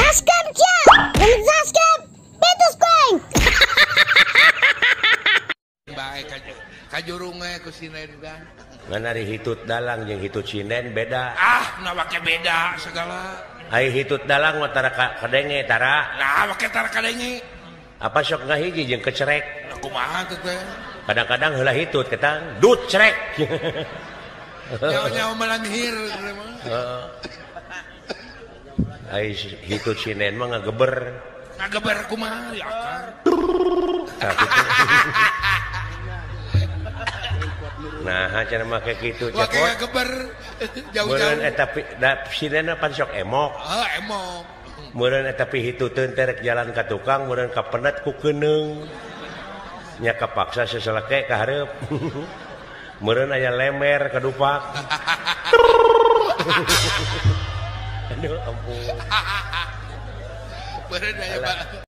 Subscribe cia. Subscribe. Petus kueng. Bae kajurung we ku sinden kan. Ngan ari hitut dalang jeung hitut sinden beda. Ah, na wake beda segala. Ai hitut dalang mah tara kadenge tara. Nah, wake tara kadenge. Apa sok ngahiji jeung kecerek. Nah, kumaha teh teh? Kadang-kadang heula hitut ketang dut cerek. Nyawa-nyawa malanghir. Heeh. Ai hitut sinden mah ngageber. Ngageber kumaha ya akar. Tah kitu. Nah, cara make kitu cepot. Wake ngageber jauh-jauh. Meureun eta da sinden pan sok emok. Heeh, emok. Meureun eta pihituteun teh rek jalan ka tukang, meureun kapenet ku keuneung. Nya kapaksa seseleke ka hareup. Meureun aya lemer kadupak. Aduh ampun. Meureun aya